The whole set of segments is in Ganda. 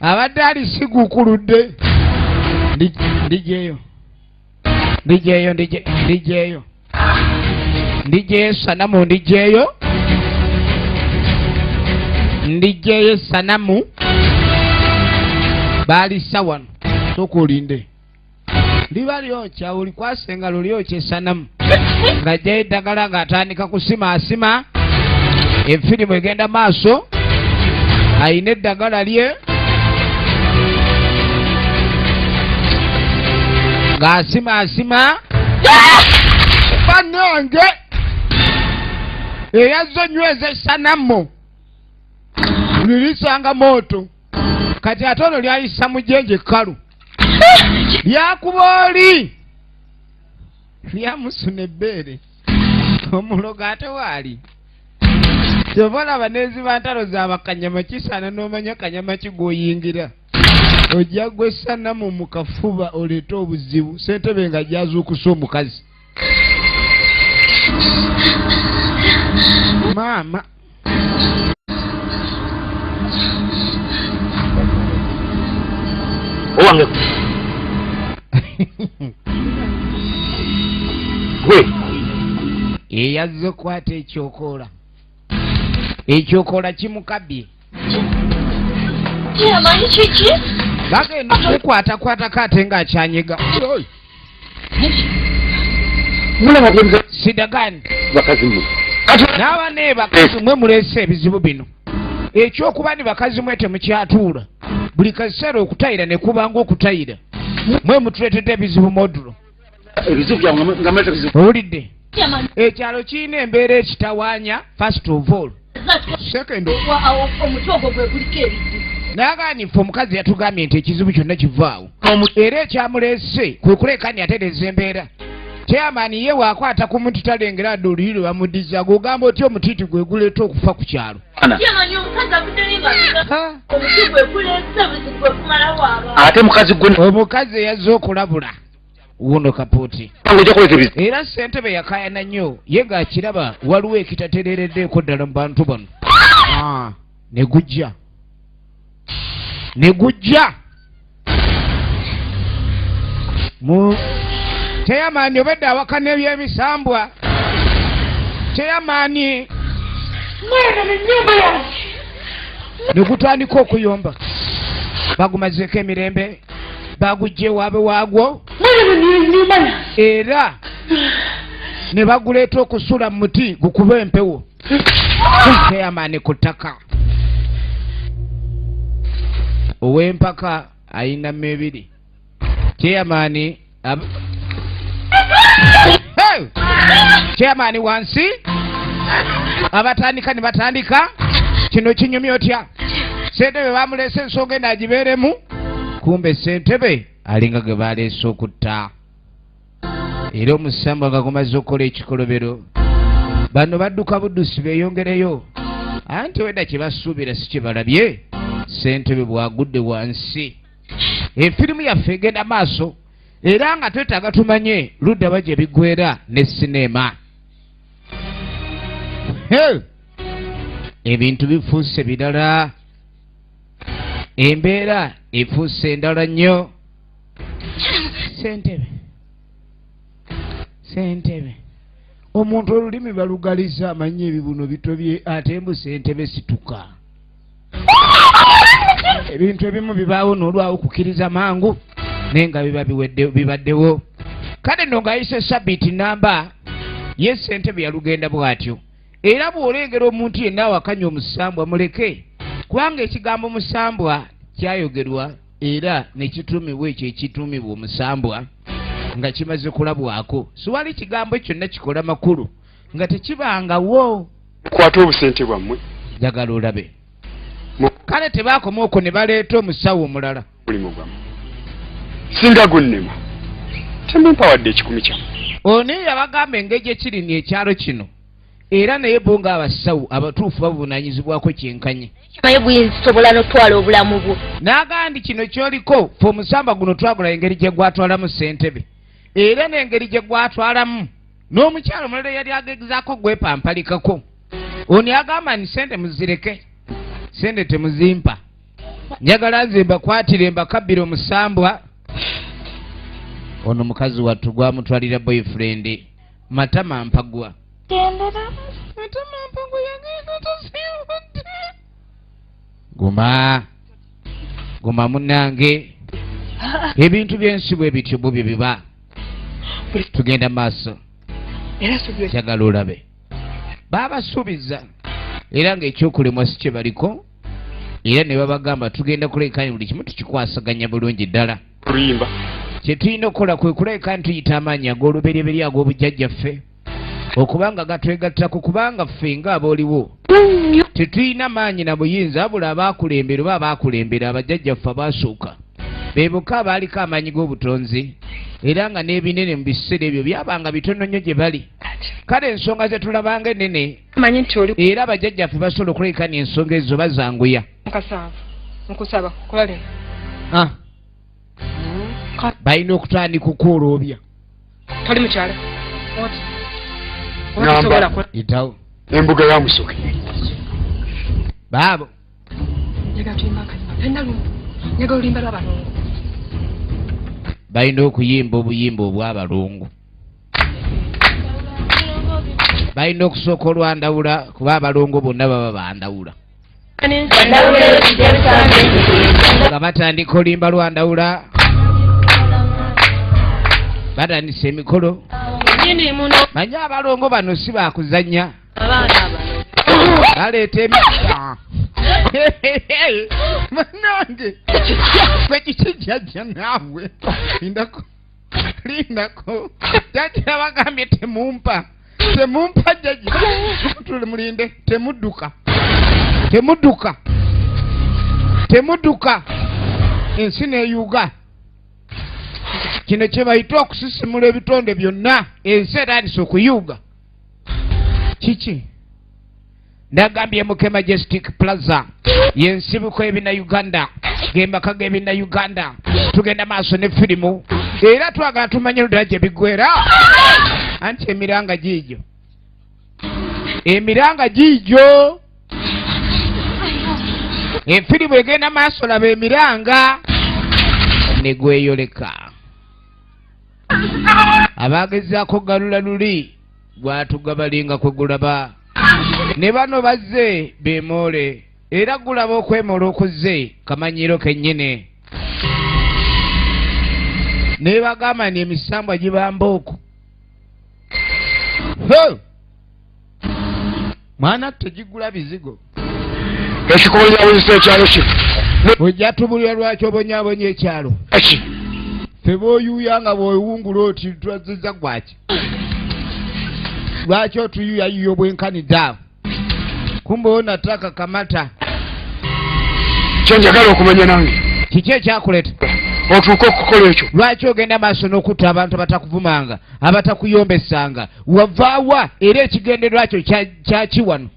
Abadde ali sigukuludde. Ndijeyo. Ndijeyo ndije ndijeyo. Ndijeyo sanamu ndijeyo. Ndijeyo sanamu. Balisa wano. Sooka olinde. Liba lyokya olikwasa engalo lyokya esanamu. Ng'ajjayo eddagala ng'atandika kusimaasima. Efirimu egenda maaso. Ayina eddagala lye. Ng'asimaasima. Bannange! Eyazze onyweza esanamu. Lirisanga mooto. Kati ate ono lyayisa mu jjenje ekkalu. Lyakuba oli. Lyamusuna ebbeere. Omulogo ate waali. Kyova olaba n'eziba ntalo za bakanyama kisaana n'omanya kanyama ki gw'oyingira. Ojja gwa essanamu mu kafuba oleete obuzibu. Ssentebe nga gy'azuukusa omukazi. Maama. Owange. Gwe. Eyazze okukwata ekyokoola. Ekyokoola kimukabye. Kyamanyi kiki? Bagenda okukwatakwatako ate ng'akyanyega. Mulaba bye Sidagani. Bakazi mmwe. N'aba ne bakazi mwe muleese ebizibu bino. Ekyokuba ni bakazi mwe temukyatuula. Buli kaseera okutayira ne kubanga okutayira. Mwe mutuleetedde ebizibu modulo. Ebizibu byammwe nga muleeta ebizibu. Owulidde? Ekyalo kirina embeera ekitawaanya first of all. Second of all. Omuti ogwo gwe guliko ebizibu. N'agaana ffe omukazi yatugambye nti ekizibu kyonna kivaawo. Era ekyamuleese kwe kuleka nti atereeza embeera. Chairman ye bw'akwata ku muti talengera adde oluyi lwe bamuddiza. Gw'ogamba otya omutiiti gwe guleeta okufa ku kyalo? Chairman omukazi avuddeyo nga omuti gwe guleese obuzibu gwe gumalawo abantu. Ate mukazi gwe Omukazi eyazze okulabula wuno kapuuti. Era ssentebe yakaayana nnyo ye ng'akiraba waliwo ekitatereereddeeko ddala mu bantu bano. Ne gujja. Ne gujja. Mu chairman obedde awakana eby'emisambwa. Chairman ne gutandika okuyomba. Bagumazeeko emirembe, bagujja ewaabwe waagwo. Era ne baguleeta okusula mu muti gukube empewo. Chairman ku ttaka. Ow'empaka ayina mebiri. Chairman Hey! Chairman wansi abatandika ne batandika. Kino kinyumya otya? Ssentebe bamuleese ensonga eno agibeeremu. Kumbe ssentebe alinga gwe baleese okutta. Era omusambwa nga gumaze okukola ekikolobero. Bano badduka buddusi beeyongereyo. Anti wedda kye basuubira si kye balabye. Ssentebe bw'agudde wansi. Efirimu yaffe egenda maaso era nga twetaaga tumanye ludda wa gye biggweera ne sineema. Hey! Ebintu bifuuse birala. Embeera efuuse endala nnyo. Ssentebe. Ssentebe. Omuntu olulimi balugaliza amanyi ebibuno bitobye ate mbu ssentebe situka. Ebintu ebimu bibaawo n'olwawo kukkiriza mangu naye nga biba bibaddewo. Kale nno ng'ayise sabbiiti namba ye ssentebe yalugenda bw'atyo. Era bw'olengera omuntu yenna awakanya omusambwa muleke, kubanga ekigambo musambwa kyayogerwa era ne kituumibwa ekyo ekituumibwa omusambwa nga kimaze kulabwako. Siwali kigambo kyonna kikola makulu nga tekibangawo. Kwata obusente bwammwe. Njagala olabe. Kale tebaakoma okwo ne baleeta omusawo omulala. Mulimu gwammwe. Singa gunnema, temumpa wadde ekikumi kyammwe. Ono yabagamba engeri gye kiri ni ekyalo kino. Era naye bo ng'abasawo abatuufu babuvunaanyizibwako kyenkanyi. Naye buyinza n'otwala obulamu bwo. N'agamba nti kino ky'oliko ffe omusamba guno twagula engeri gye gwatwalamu ssentebe. Era n'engeri gye gwatwalamu n'omukyalo omulala eyali agezaako gwepampalikako. Ono agamba nti sente muzireke, sente temuzimpa, njagala nze mbakwatire mbakabbire omusambwa. Ono mukazi wattu gwamutwalira boyfriend Matama Mpagwa. Matama Mpagwa yagenda tasiibudde. Guma guma munnange, ebintu by'ensi bwe bityo bwe biba. Tugenda maaso, njagala olabe baabasuubiza era ng'ekyokulemwa si kye baliko, era ne babagamba tugenda kuleka buli kimu tukikwasaganya bulungi ddala. Oluyimba Kye tulina okukola kwe kuleka ntuyita amaanyi ag'olubereberye ag'obujjajjaffe okubanga gatwegattako, kubanga ffe ng'abooliwo tetulina maanyi na buyinza, wabula abaakulembera oba abaakulembera abajjajjaffe abaasooka be bokka abaaliko amaanyi g'obutonzi, era nga n'ebinene mu biseera ebyo byabanga bitono nnyo gye bali. Kale ensonga ze tulabanga ennene, Manyi nti oli era abajjajjaffe basobola okulekana ensonga ezo bazanguya. Mukasanvu nkusaba kola lino. Ah. Balina okutandika okwoloobya. Toli mukyala oti oba Ngamba. tosobola kola. Itawo Embuga ya Musoke. Baabo. Njagala tuyimba akayimba talina lumu, njagala oluyimba lw'abalongo. Balina okuyimba obuyimba obw'abalongo, balina okusooka olwandawula, kuba abalongo bonna baba bandawula. Nga batandika oluyimba lwandawula, batandisa emikolo. Nyini muno. Manye abalongo bano si bakuzannya. Abaana bano. Baleeta emi munange gwe kiki jjajja naawe, lindako lindako jjajja bagambye temumpa temumpa jjajja, tuli mulinde, temudduka temudduka temudduka, ensi neyuga. Kino kye bayita okusisimula ebitonde byonna, ensi etandise okuyuga. Kiki nagambye? Muke Majestic Plaza yensibuko ebina Uganda, gemaka g'ebina Uganda. Tugenda maaso ne firimu, era twagala tumanye ludala gye biggwera, anti emiranga giigyo, emiranga giigyo. Efirimu egenda maaso, laba emiranga ne gweyoleka. Abagezaako galula luli gwatugabalinga kwe gulaba, ne bano bazze bemoole, era gulaba okwemoola okuzze kamanyiro kennyini. Ne bagamba nti emisambwa gibamba okwo. Ho! Mwana tegigula bizigo. Ekikubonyaabonyesa ekyalo kino Ojja tubulira lwaki obonyaabonya ekyalo. Eki Ffe bw'oyuuya nga bw'owungula oti twazizza gwaki? Lwaki otuyuuyayuya obwenkanidde awo? Kumbe onataka kamata. Kyenjagala okumanya nange. Kiki ekyakuleeta otuuke okukola ekyo? Lwaki ogenda maaso n'okutta abantu abatakuvumanga, abatakuyombesanga? Wavaawa era ekigendererwa kyo kyaki wano?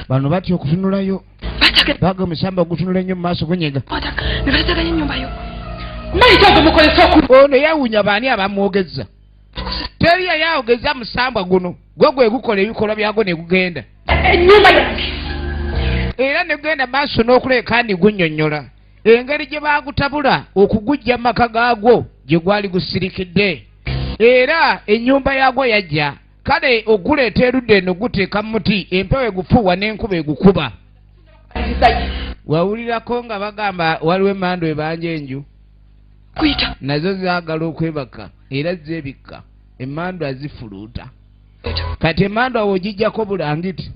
Bano batya okutunulayo, baga omusamba ogutunula ennyo mu maaso gunyega. Ne batataganya ennyumba yo mayita ogwo mukozesa oku Ono yawunya baani abamwogeza? Teri yayawogeza musambwa guno, gwe gwe gukola ebikolwa byagwo ne gugenda. Ennyumba yange. Era ne gugenda maaso n'okuleka ndi gunnyonnyola engeri gye baagutabula okugujja mu maka gaagwo gye gwali gusirikidde, era ennyumba yaagwo yajja kale oguleeta erudda eno guteeka mu muti, empewo egufuuwa n'enkuba egukuba. Wawulirako nga bagamba waliwo emmandu ebanja enju. Kuyita. Nazo zaagala okwebaka era zeebikka, emmandu azifuluuta. Kati emmandu awo ogijjako bulangiti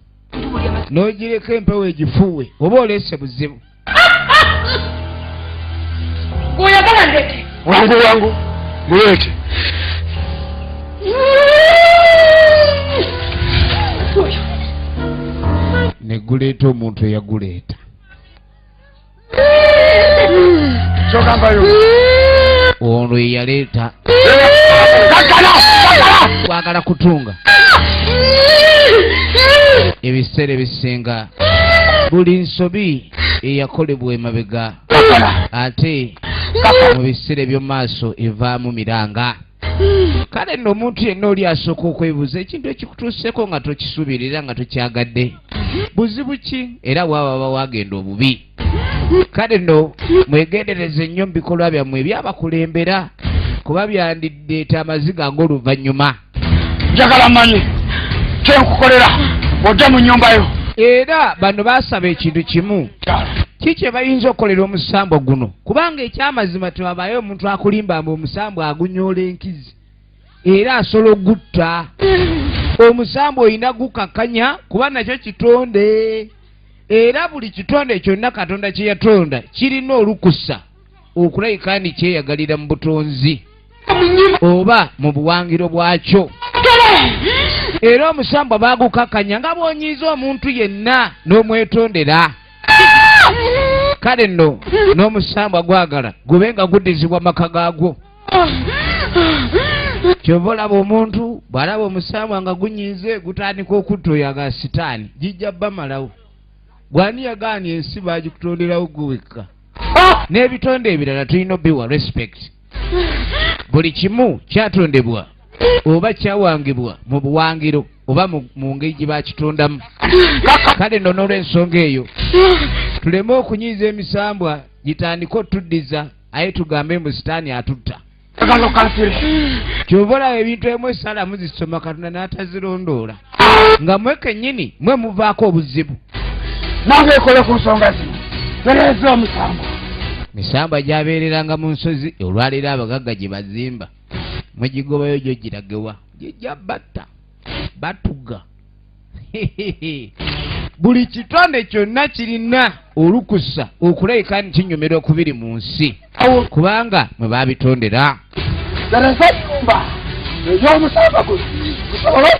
n'ogireka empewo egifuuwe, oba oleese buzibu. Oyagala ndete? Wangu wangu muleete. Oyo. Ne guleeta omuntu eyaguleeta. Kyogambayo. Ono yeyaleeta. Kakkana kakkana. Kwagala kutunga ebiseera ebisinga buli nsobi eyakolebwa emabega, Kakkana. ate mu biseera eby'omu maaso evaamu miranga. Kale nno omuntu yenna oli asooka okwebuuza ekintu ekikutuuseeko nga tokisuubirira nga tokyagadde, buzibu ki era waaba wagenda obubi. Kale nno mwegendereze nnyo mu bikolwa byammwe ebyabakulembera, kuba byandiddeeta amaziga ag'oluvannyuma. Njagala mmanyi kyenkukolera ojja mu nnyumba yo. Era bano baasaba ekintu kimu, ki kye bayinza okukolera omusambo guno, kubanga ekyamazima tewabaayo omuntu akulimba mbu omusambo agunyoola enkizi era asobola ogutta. Omusambo olina gukakkanya kuba nakyo kitonde, era buli kitonde kyonna Katonda kye yatonda kirina olukusa okulabika nti kyeyagalira mu butonzi oba mu buwangiro bwakyo. Era omusambo baagukakanya nga bw'onyiiza omuntu yenna n'omwetondera. Kale nno n'omusambwa gwagala gube nga guddizibwa maka gaagwo. Kyova olaba omuntu bw'alaba omusambwa nga gunyiize gutandika okutta oyo aga sitaani gijja bamalawo. Bw'ani yagaana ensi baagikutonderawo gwe wekka. N'ebitonde ebirala tulina obiwa respect. Buli kimu kyatondebwa oba kyawangibwa mu buwangiro oba mu ngeri gye bakitondamu. Kale nno n'olw'ensonga eyo tuleme okunyiiza emisambwa gitandike otuddiza, aye tugambe mbu sitaani atutta. Kyova olaba ebintu ebimu essaala muzisoma Katonda n'atazirondoola, nga mwe kennyini mwe muvaako obuzibu. Nange ekole ku nsonga zino, tereeza omusambo. Misambwa gyabeereranga mu nsozi, olwaleero abagagga gye bazimba mugigobayo gyo giragewa, gijja batta batuga. Buli kitonde kyonna kirina olukusa okulabika nti kinyumirwa ku biri mu nsi, kubanga mwe baabitondera.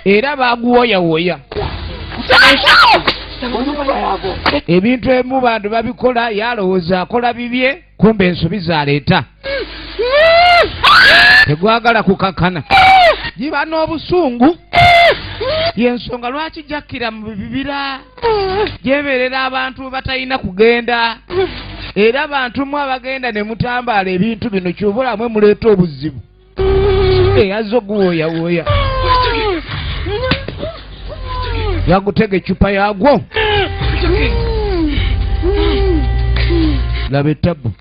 Era baaguwoyawoya. Ebintu ebimu bantu babikola, yalowooza akola bibye, kumbe ensobi z'aleeta. Tegwagala kukakkana, giba n'obusungu. Y'ensonga lwaki jakkira mu bibira gyebeerera abantu batalina kugenda. Era bantu mwe abagenda ne mutambaala ebintu bino, ky'oba mwe muleeta obuzibu. Eyazze oguwooyawooya yagutega eccupa yaagwo. Laba ettabu.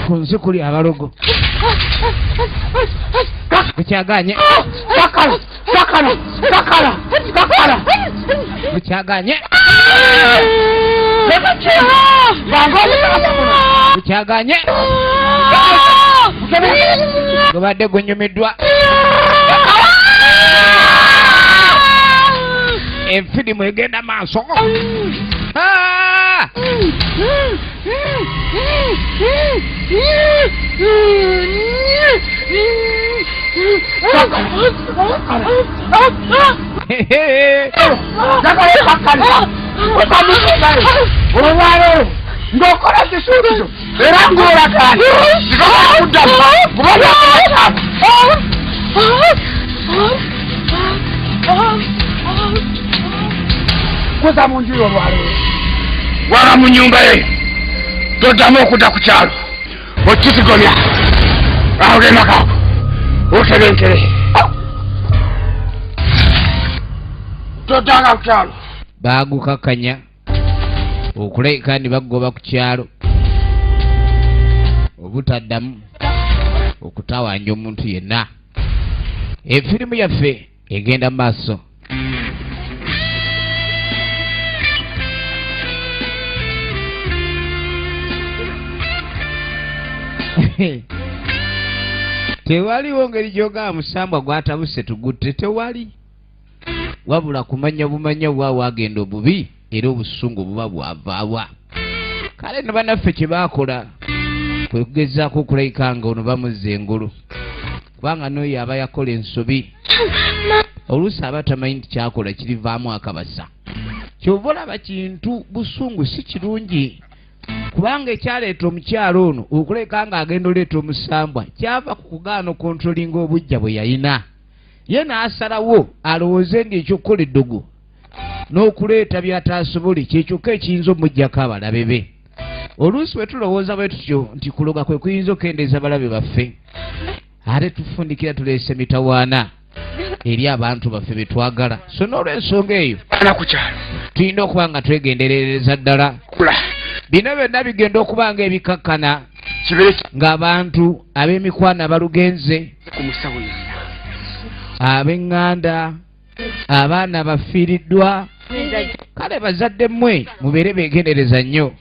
Ku nsi kuli abalogo. Kukyaganye. Kakala, kakala, kakala, kakala. Kukyaganye. Kukyaganye. Gubadde gunyumiddwa. Enfirimu egenda maaso. Ng'okola kisuubizo era ng'olagaana kuddamu kubanga kuza mu nju y'olwaleero waba mu nnyumba ye toddamu okudda ku kyalo okitigomya awo ge maka otebenkere toddanga ku kyalo. Baagukakanya okulabika ne bagoba ku kyalo obutaddamu okutawanya omuntu yenna. Efirimu yaffe egenda mu maaso. Tewaliwo ngeri gy'ogamba musambwa gwatabuse tugutte, tewali. Wabula kumanya bumanya bwa wagenda obubi era obusungu buba bwavaawa. Kale nno bannaffe kye baakola kwe kugezaako okulabika nga ono bamuzza engulu, kubanga n'oyo aba yakola ensobi oluusi aba tamanyi nti kyakola kirivaamu akabasa. Ky'ova olaba kintu busungu si kirungi, kubanga ekyaleeta omukyalo ono okuleka ng'agenda oleeta omusambwa kyava ku kugaana okontrolinga obujja bwe yalina. Ye n'asalawo alowooze nti ekyokukola eddogo n'okuleeta by'ataasobole kye kyokka ekiyinza omuggyako abalabe be. Oluusi bwe tulowooza bwe tutyo nti kuloga kwe kuyinza okukendeeza balabe baffe, ate tufundikira tuleese mitawaana eri abantu baffe be twagala. So n'olw'ensonga eyo Baana ku kyalo. tulina okuba nga twegenderereza ddala. Kula. Bino byonna bigenda okuba nga ebikakkana Kibeere ki ng'abantu ab'emikwano abalugenze, ku musawo yenna. ab'eŋŋanda, abaana bafiiriddwa. Kale bazadde mmwe mubeere beegendereza nnyo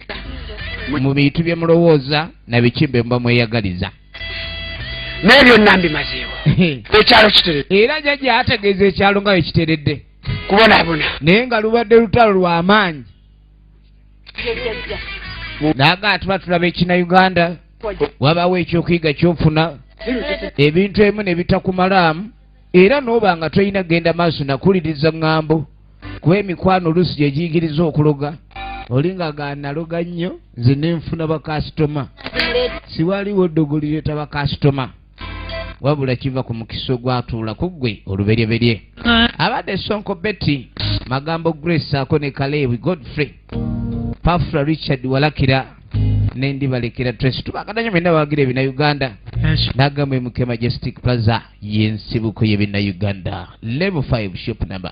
mu bintu bye mulowooza na biki bye muba mweyagaliza. Naye byonna mbimazeewo. Ekyalo kiteredde. Era jjajja ategeeza ekyalo nga bwe kiteredde. Kubonaabona. Naye nga lubadde lutalo lwa maanyi. Naga tuba tulaba ekina Uganda, wabaawo ekyokuyiga ky'ofuna, ebintu ebimu ne bitakumalaamu, era n'oba nga tolina genda maaso nakuliriza ŋŋambo, kuba emikwano oluusi gye giyigiriza okuloga. Oli nga ganaloga nnyo, nze ne nfuna bakasitoma. Siwaliwo ddogo lireeta bakasitoma, wabula kiva ku mukisa ogwatuula ku ggwe oluberyeberye. Abadde Sonko Betty, Magambo Grace ako ne Kaleewi Godfrey, Pafra Richard Walakira ne Ndibalekera Tracy. Tubagala nnyo mwenna abawagira ebina Uganda. Nagamba MK Majestic Plaza y'ensibuko y'ebina Uganda. Level 5 shop number